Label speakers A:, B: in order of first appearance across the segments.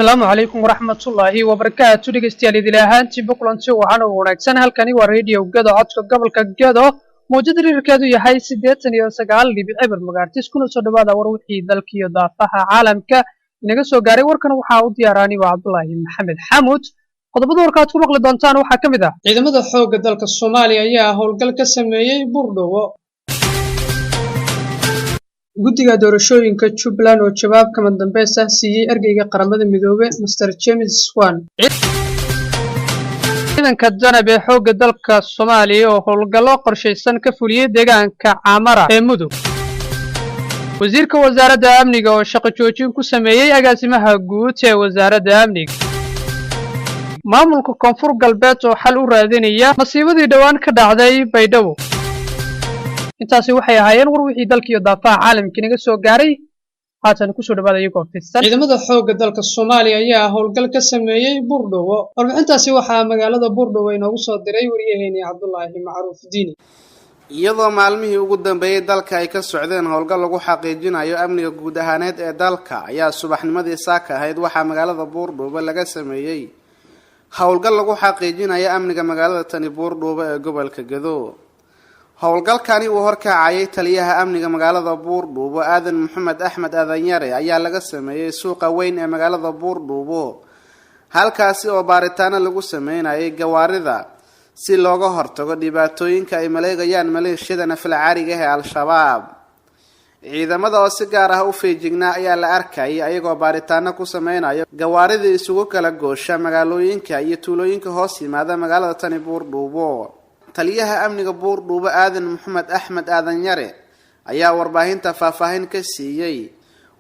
A: Asalaamu calaykum waraxmatullaahi wabarakaatu. Dhegeystayaal, idil ahaantiinba kulanti wacan oo wanaagsan. Halkani waa Radio Gedo, codka gobolka Gedo, mawjada dhererkeedu yahay 89.0 megahertz. Kuna soo dhawaada war wixii dalkiyo daafaha caalamka inaga soo gaaray. Warkan waxaa u diyaaraani waa Cabdulaahi Maxamed Xamuud. Qodobada warka aad ku maqli doontaan waxaa ka mid ah: ciidamada xoogga dalka Soomaaliya ayaa howlgal ka sameeyey Buurdhowo, guddiga doorashooyinka Jubbaland oo jawaab kama dambeys ah siiyey ergeyga Qaramada Midoobe, Mister James Swan, ciidanka Danab ee xoogga dalka Soomaaliya oo howlgallo qorshaysan ka fuliyey deegaanka Camara ee Mudug, wasiirka wasaaradda amniga oo shaqo joojin ku sameeyey agaasimaha guud ee wasaaradda amniga, maamulka Koonfur Galbeed oo xal u raadinaya masiibadii dhowaan ka dhacday Baydhabo. Intaasi waxay ahaayeen war wixii dalka iyo daafaha caalamka inaga soo gaaray. Haatan kusoo dhawaada iyagoo fidsan. Ciidamada xoogga dalka Soomaaliya ayaa howlgal ka sameeyey Buurdhowo. Warbixintaasi waxaa magaalada Buurdhowo inoogu soo diray wariyaheeni Cabdulaahi Macruuf Diini.
B: Iyadoo maalmihii ugu dambeeyey dalka ay ka socdeen howlgal lagu xaqiijinayo amniga guud ahaaneed ee dalka, ayaa subaxnimadii saaka ahayd waxaa magaalada Buurdhuubo laga sameeyey howlgal lagu xaqiijinayo amniga magaalada tani Buurdhuubo ee gobolka Gedo. Howlgalkani uu horkacayay taliyaha amniga magaalada Buurdhuubo, Aadan Maxamed Axmed Aadanyare, ayaa laga sameeyey suuqa weyn ee magaalada Buurdhuubo, halkaasi oo baaritaano lagu sameynayay gawaarida si looga hortago dhibaatooyinka ay maleegayaan maleeshiyada naflacaariga ee Al-Shabaab. Ciidamada oo si gaar ah u feejignaa ayaa la arkayay ayagoo baaritaano ku sameynayo gawaarida isugu kala goosha magaalooyinka iyo tuulooyinka hoos yimaada magaalada tani Buurdhuubo. Taliyaha amniga Buurdhuubo, Aadan Maxamed Axmed Aadan Yare, ayaa warbaahinta faahfaahin ka siiyey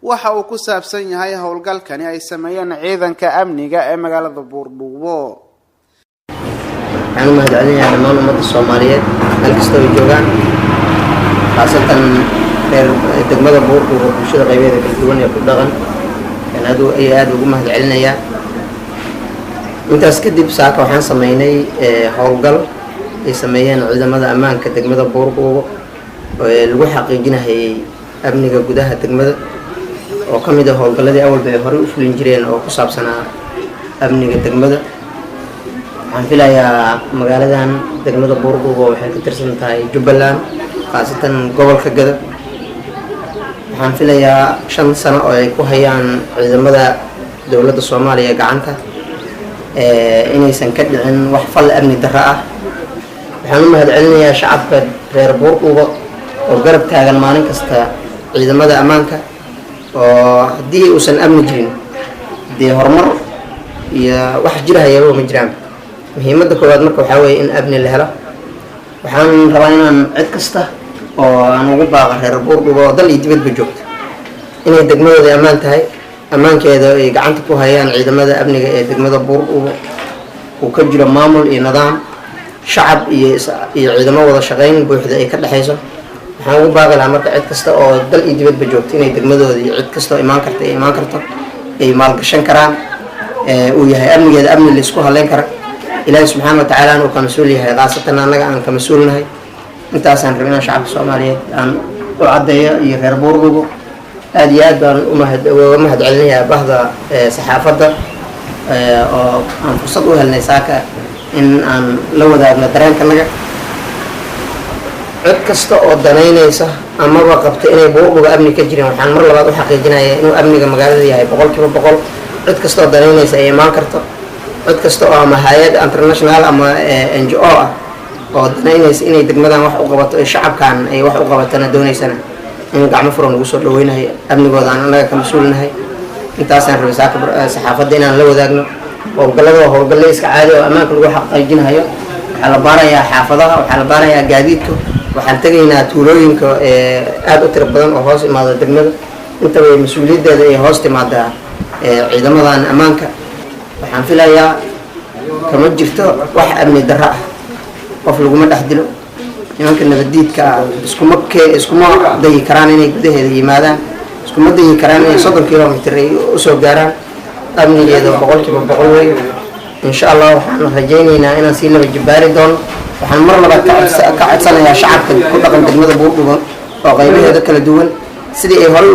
B: waxa uu ku saabsan yahay howlgalkani ay sameeyeen ciidanka amniga ee magaalada Buurdhuubo.
C: Waxaan u mahad celinayaa dhammaan ummadda Soomaaliyeed meel kasta ay joogaan, khaasatan reer degmada Buurdhuubo, bulshada qaybeeda kala duwan ee ku dhaqan aad ayaa aada ugu mahad celinayaa. Intaas kadib, saaka waxaan sameynay howlgal ay sameeyeen ciidamada ammaanka degmada Buurdhuubo oo lagu xaqiijinahayay amniga gudaha degmada, oo ka mid ah howlgalladii awalba ay horey u fulin jireen oo ku saabsanaa amniga degmada. Waxaan filayaa magaaladan degmada Buurdhuubo waxay ka tirsan tahay Jubbaland, khaasatan gobolka Gado. Waxaan filayaa 5 sano oo ay ku hayaan ciidamada dowladda Soomaaliya gacanta inaysan ka dhicin wax fal amni darro ah. Waxaan u mahad celinayaa shacabka reer Buurdhuubo oo garab taagan maalin kasta ciidamada ammaanka, oo haddii uusan amni jirin dee horumar iyo wax jirahayaba ma jiraan. Muhiimadda koowaad marka waxaa weeye in amni la helo. Waxaan rabaa inaan cid kasta oo aan ugu baaqa reer Buurdhuubo oo dal iyo dibadba joogto inay degmadooda ammaan tahay, ammaankeeda ay gacanta ku hayaan ciidamada amniga ee degmada Buurdhuubo, uu ka jiro maamul iyo nidaam, shacab iyo ciidamo wada shaqayn buuxda ay ka dhexayso. Waxaan ugu baaqi lahaa marka cid kasta oo dal iyo dibadba joogto inay degmadooda iyo cid kasta oo imaan karta ay imaan karto, ay maalgashan karaan, uu yahay amnigeeda amni laisku haleyn kara, Ilaahi subxaana wa tacaala uu ka mas-uul yahay, khaasatan annaga aan ka mas-uulnahay. Intaasaan rabay inaan shacabka Soomaaliyeed aan u caddeeyo iyo reer Buurdhuubo. Aada iyo aad baan umahad uga mahad celinayaa bahda saxaafadda oo aan fursad u helnay saaka in aan la wadaagno dareenkanaga. Cid kasta oo danaynaysa amaba qabta inay Buurdhuba amni ka jirin, waxaan mar labaad u xaqiijinayaa inuu amniga magaalada yahay 100%. Cid kasta oo danaynaysa ay imaan karto, cid kasta oo ama hay-ad international ama NGO ah oo danaynaysa inay degmadan wax u qabato ee shacabkan ay wax u qabatana doonaysana, in gacmo furan lagu soo dhaweynahay, amnigooda aan annaga ka mas-uulnahay. Intaasaan rabay saaka saxaafadda inaan la wadaagno. Howlgallada waa howlgalle iska caadi oo ammaanka lagu xaqiijinayo. Waxaa la baarayaa xaafadaha, waxaa la baarayaa gaadiidka, waxaan tegaynaa tuulooyinka aada u tiro badan oo hoos imaada degmada. Intaba mas-uuliyaddeeda ay hoos timaadaa ciidamadan ammaanka. Waxaan filayaa kama jirto wax amni darro ah, qof laguma dhex dilo. Nimanka nabaddiidka ah iskuma dayi karaan inay gudaheeda yimaadaan, iskuma dayi karaan inay 30 kilomitr ay usoo gaaraan. Amnigeeda 100% wey. Insha Allah waxaan rajaynaynaa inaan sii laba jibbaari doono. Waxaan mar labaad ka codsanayaa shacabka ku dhaqan degmada Buurdhubo oo qaybaheeda kala duwan, sidii ay horey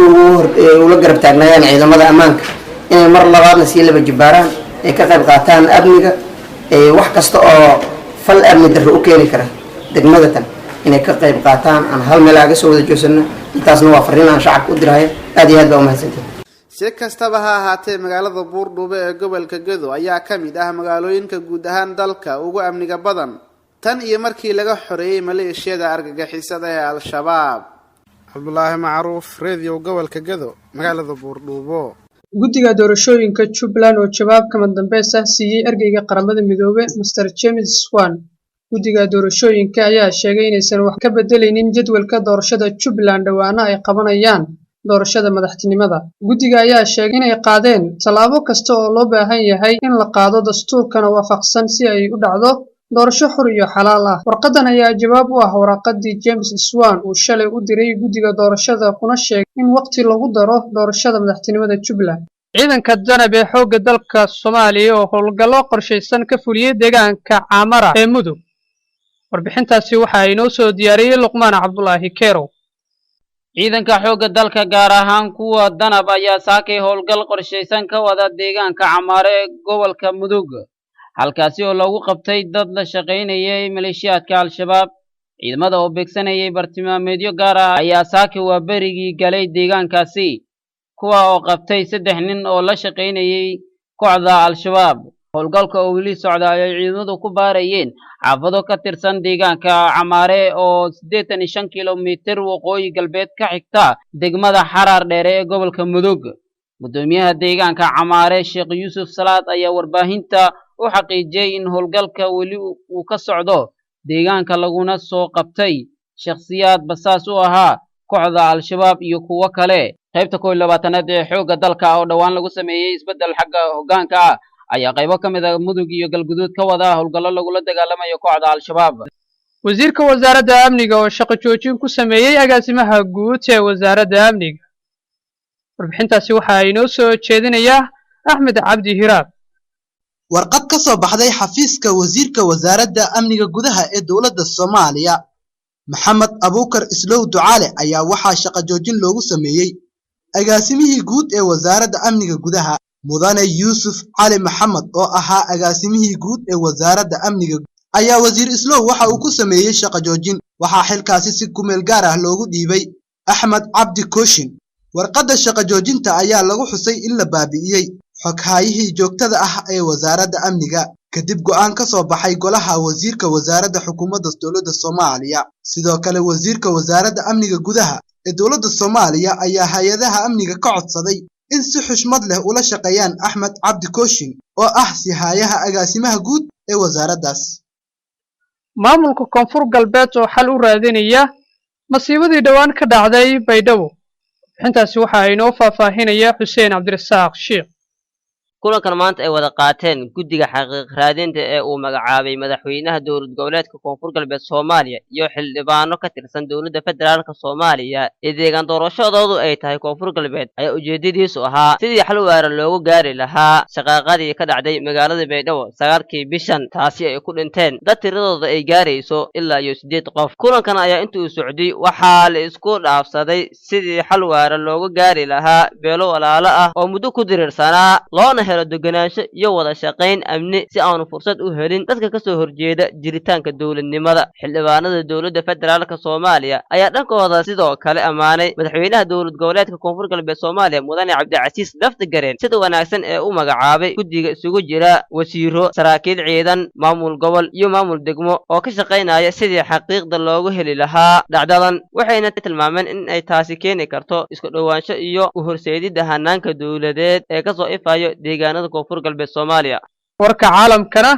C: ula garab taagnaayeen ciidamada ammaanka. Inay mar labaadna sii laba jibbaaraan, ay ka qayb qaataan amniga, wax kasta oo fal amni darro u keeni kara degmadatan inay ka qayb qaataan, aan hal meel aga soo wada joosano. Intaasna waa fariin aan shacabka u diraayo. Aad iyo aad baa umahadsantihin.
B: Si kastaba ha ahaatee, magaalada Buurdhuube ee gobolka Gedo ayaa ka mid ah magaalooyinka guud ahaan dalka ugu amniga badan tan iyo markii laga xoreeyey maleeshiyada argagixisada ee Al-Shabaab. Cabdulaahi Macruuf, Radio gobolka Gedo, magaalada Buurdhuubo.
A: Guddiga doorashooyinka Jubbaland oo jawaab kama dambeys ah siiyey ergeyga Qaramada Midoobay, Mr James Swan. Guddiga doorashooyinka ayaa sheegay inaysan wax ka bedelaynin jadwalka doorashada Jubbaland, dhowaana ay qabanayaan doorashada madaxtinimada. Guddiga ayaa sheegay inay qaadeen tallaabo kasta oo loo baahan yahay in la qaado, dastuurkana waafaqsan, si ay u dhacdo doorasho xor iyo xalaal ah. Warqadan ayaa jawaab u ah waraqadii James Swan uu shalay u diray guddiga doorashada, kuna sheegay in waqti lagu daro doorashada madaxtinimada Jubbaland. Ciidanka Danab ee xoogga dalka Soomaaliya oo howlgallo qorshaysan ka fuliyey deegaanka Caamara ee Mudug. Warbixintaasi waxaa inoo soo diyaariyey Luqmaan Cabdulaahi Kerow.
D: Ciidanka xoogga dalka, gaar ahaan kuwa Danab, ayaa saakay howlgal qorshaysan ka wada deegaanka Camaare ee gobolka Mudug, halkaasi oo lagu qabtay dad la shaqaynayay maleeshiyaadka Al-Shabaab. Ciidamada oo beegsanayay bartilmaameedyo gaar ah ayaa saakay waa berigii galay deegaankaasi, kuwa oo qabtay saddex nin oo la shaqaynayay kooxda Al-Shabaab. Howlgalka oo weli socda ayay ciidamadu ku baarayeen xaafado ka tirsan deegaanka Camaare oo 85 kilomitir waqooyi galbeed ka xigta degmada Xaraar Dheere ee gobolka Mudug. Guddoomiyaha deegaanka Camaare, Sheekh Yuusuf Salaad, ayaa warbaahinta u xaqiijiyey in howlgalka weli uu ka socdo deegaanka, laguna soo qabtay shakhsiyaad basaas u ahaa kooxda Al-Shabaab iyo kuwo kale. Qaybta 21aad ee xoogga dalka oo dhowaan lagu sameeyey isbeddel xagga hoggaanka ah ayaa qaybo ka mid ah Mudug iyo Galguduud ka wada howlgallo lagula dagaalamayo kooxda Al-Shabaab.
A: Wasiirka wasaaradda amniga oo shaqo joojin ku sameeyey agaasimaha guud ee wasaaradda amniga. Warbixintaasi waxaa inoo soo jeedinayaa Axmed Cabdi Hiraab.
E: Warqad ka soo baxday xafiiska wasiirka wasaaradda amniga gudaha ee dowladda Soomaaliya, Maxamed Abuukar Islow Ducaale, ayaa waxaa shaqo joojin loogu sameeyey agaasimihii guud ee wasaaradda amniga gudaha, Mudane Yuusuf Cali Maxamed, oo ahaa agaasimihii guud ee wasaaradda amniga, ayaa wasiir Islow waxa uu ku sameeyey shaqo joojin. Waxaa xilkaasi si kumeel gaar ah loogu dhiibay Axmed Cabdi Kooshin. Warqadda shaqo joojinta ayaa lagu xusay in la baabi'iyey xoghaayihii joogtada ah ee wasaaradda amniga kadib go'aan ka soo baxay golaha wasiirka wasaaradda xukuumadda dowladda Soomaaliya. Sidoo kale, wasiirka wasaaradda amniga gudaha ee dowladda Soomaaliya ayaa hay-adaha amniga ka codsaday in si xushmad leh ula shaqeeyaan Axmed Cabdi Kooshin, oo ah sihaayaha agaasimaha guud ee wasaaraddaas.
A: Maamulka Koonfur Galbeed oo xal u raadinaya masiibadii dhowaan ka dhacday Baydhabo. Warbixintaasi waxaa inoo faahfaahinaya Xuseen Cabdirasaaq Sheikh.
F: Kulankan maanta ay wada qaateen guddiga xaqiiq raadinta ee uu magacaabay madaxweynaha dowlad goboleedka Koonfur Galbeed Soomaaliya iyo xildhibaano ka tirsan dowladda federaalka Soomaaliya ee deegaan doorashadoodu ay tahay Koonfur Galbeed ayaa ujeedadiisu ahaa sidii xal waara loogu gaari lahaa shaqaaqadii ka dhacday magaalada Baydhabo 9-kii bishan, taasi ay ku dhinteen dad tiradooda ay gaarayso ilaa iyo siddeed qof. Kulankan ayaa intuu socday waxaa la isku dhaafsaday sidii xal waara loogu gaari lahaa beelo walaalo ah oo muddo ku diriirsanaa, loona helo degenaansho iyo wada shaqayn amni, si aanu fursad u helin dadka kasoo horjeeda jiritaanka dowladnimada. Xildhibaanada dowladda federaalka Soomaaliya ayaa dhankooda sidoo kale ammaanay madaxweynaha dowlad goboleedka Koonfur Galbeed Soomaaliya, Mudane Cabdicasiis Laftagareen, sida wanaagsan ee u magacaabay guddiga isugu jira wasiiro, saraakiil ciidan, maamul gobol iyo maamul degmo oo ka shaqaynaya sidii xaqiiqda loogu heli lahaa dhacdadan, waxayna tilmaameen in ay taasi keeni karto isku dhowaansho iyo u horseedidda hanaanka dowladeed ee kasoo ifayo deegaanada Koonfur Galbeed Soomaaliya.
A: Warka caalamkana,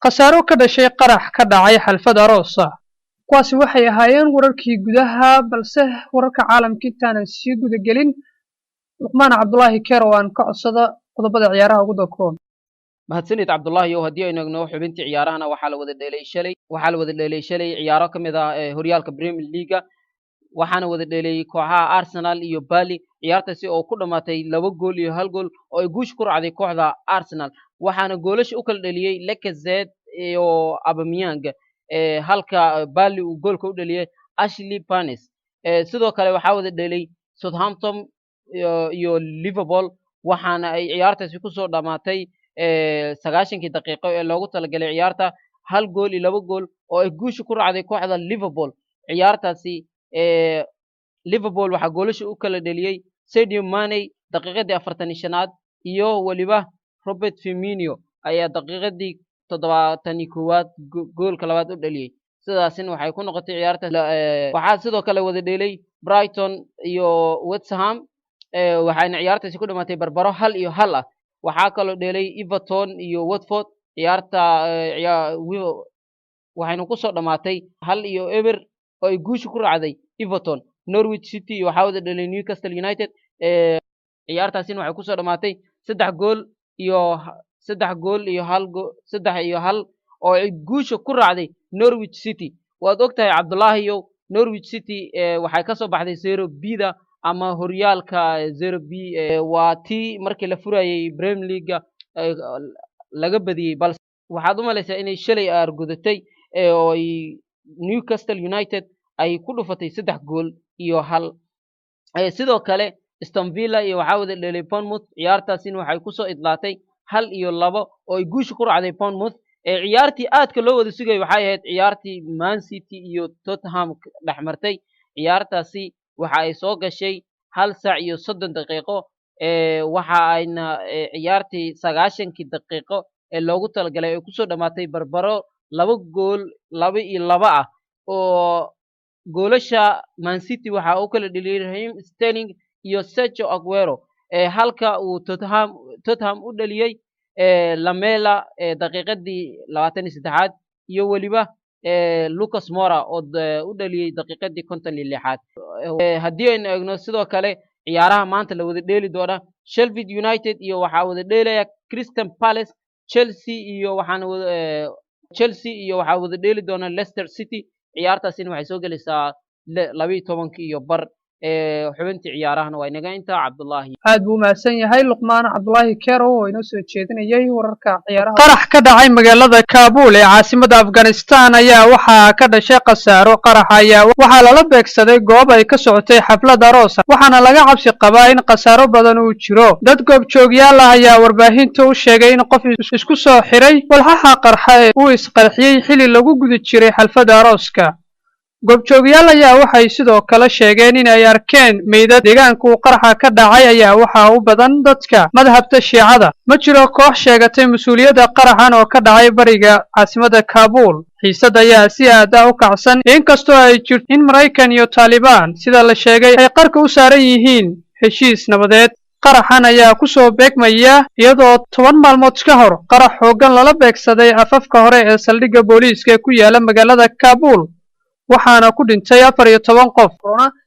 A: khasaaro ka dhashay qarax ka dhacay xaflad aroos ah. Kuwaasi waxay ahaayeen wararkii gudaha, balse wararka caalamka intaanan sii guda gelin, Luqmaan Cabdulaahi Keer oo aan ka codsada qodobada ciyaaraha ugu dakoon.
D: Mahadsanid, Cabdullaahi. Ow haddii aynu egno xubintii ciyaarahana, waxaa la wada dheelay shalay ciyaaro ka mid ah ee horyaalka Premier League-ga, waxaana wada dheelayay kooxaha Arsenal iyo Burnley. Ciyaartaasi oo ku dhammaatay 2 gool iyo 1 gool oo ay guusha ku raacday kooxda Arsenal, waxaana goolasha u kala dheliyey Lacazette iyo Aubameyang, halka Burnley uu goolka u dheliyey Ashley Barnes. Sidoo kale waxaa wada dhelay Southampton. iyo Liverpool, waxaana ay ciyaartaasi kusoo dhammaatay 90-kii daqiiqo ee loogu talagalay ciyaarta 1 gool iyo 2 gool oo ay guusha ku raacday kooxda Liverpool. Ciyaartaasi Liverpool waxaa goolasha u kala dheliyey Sadio Mane daqiiqadii 45aad iyo weliba Robert Firmino ayaa daqiiqadii 71aad goolka labaad u dhaliyey. Sidaasina waxay ku noqotay ciyaarta. Waxaa sidoo kale wada dheelay Brighton iyo West Ham, waxayna ciyaartaasi ku dhamaatay barbaro 1-1 ah. Waxaa kaloo dheelay Everton iyo Watford ciyaarta, waxayna kusoo dhamaatay 1-0 oo ay guusha ku raacday Everton. Norwich City iyo waxaa wada dhelay Newcastle United, ciyaartaasina waxay kusoo dhamaatay saddex gool iyo saddex gool iyo hal go 3-1 oo ay guusha ku raacday Norwich City. Waad og tahay, Cabdullaahiyow, Norwich City waxay kasoo baxday Serie B-da ama horyaalka Serie B. Waa tii markii la furayay Premier League-ga laga badiyey, balse waxaad u malaysaa inay shalay aargudatay oo ay Newcastle United ay ku dhufatay 3 gool iyo 1. Sidoo kale Aston Villa iyo waxaa wada dhelay Bournemouth, ciyaartaasina waxay kusoo idlaatay 1-2 oo ay guusha ku raacday Bournemouth. Ciyaartii aadka loo wada sugayay waxay ahayd ciyaartii Man City iyo Tottenham dhexmartay. Ciyaartaasi waxa ay soo gashay 1 saac iyo 30 daqiiqo, waxa ayna ciyaartii 90-kii daqiiqo ee loogu talagalay ay kusoo dhammaatay barbaro laba gool 2-2 ah, oo goolasha Man City waxa uu kala dheliyey Raheem Sterling iyo Sergio Aguero, halka uu Tottenham u dhaliyey Lamela daqiiqadii 23aad iyo weliba Lucas Moura oo u dhaliyey daqiiqadii 56aad. Haddii aynu eegno sidoo kale ciyaaraha maanta la wada dheeli doona, Sheffield United iyo waxaa wada dheelaya Crystal Palace, Chelsea iyo waxaa wada dheeli doona Leicester City. Ciyaartaasina waxay soo gelaysaa 12:30. Xubintii ciyaarahana waa inaga intaa, Cabdullaahi.
A: Aad buu umahadsan yahay Luqmaan Cabdulaahi Kerow oo inoo soo jeedinayay wararka ciyaaraha. Qarax ka dhacay magaalada Kaabul ee caasimada Afghanistan ayaa waxaa ka dhashay khasaaro. Qaraxa ayaa waxaa lala beegsaday goob ay ka socotay xaflad aroos, waxaana laga cabsi qabaa in khasaaro badan uu jiro. Dad goobjoogyaal ah ayaa warbaahinta u sheegay in qof isku soo xiray walxaha qarxa ee uu isqarxiyey xili lagu guda jiray xafladda arooska. Goobjoogyaal ayaa waxay sidoo kale sheegeen in ay arkeen meydad. Deegaanka uu qaraxa ka dhacay ayaa waxaa u badan dadka madhabta Shiicada. Ma jiro koox sheegatay mas-uuliyadda qaraxan oo ka dhacay bariga caasimada Kaabuul. Xiisad ayaa si aad ah u kacsan, inkastoo ay jirto in Maraykan iyo Taalibaan, sida la sheegay, ay qarka u saaran yihiin heshiis nabadeed. Qaraxan ayaa ku soo beegmaya iyadoo 10 maalmood ka hor qarax xooggan lala beegsaday afafka hore ee saldhigga booliiska ee ku yaala magaalada Kaabuul, waxaana ku dhintay 14 qof.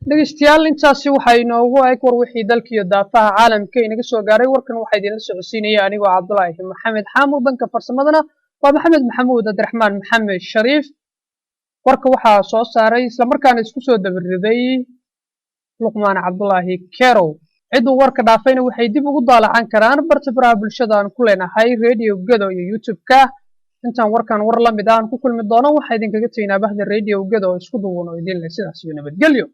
A: Dhegeystayaal, intaasi waxaa inoogu eg war wixii dalka iyo daafaha caalamka inaga soo gaaray. Warkan waxaa idinla socodsiinaya anigoo Cabdulaahi Maxamed Xaamud, danka farsamadana waa Maxamed Maxamuud Cabdiraxmaan Maxamed Shariif. Warka waxaa soo saaray islamarkaana isku soo dabariday Luqmaan Cabdulaahi Kerow. Cidduu warka dhaafayna waxay dib ugu daalacan karaan barta baraha bulshada aan ku leenahay, Radio Gedo iyo YouTube-ka. Intaan warkan war la mid ah aan ku kulmi doono, waxaa idinkaga tegnaa bahda Radio Gedo oo isku duwan oo idin leh sidaas iyo nabadgelyo.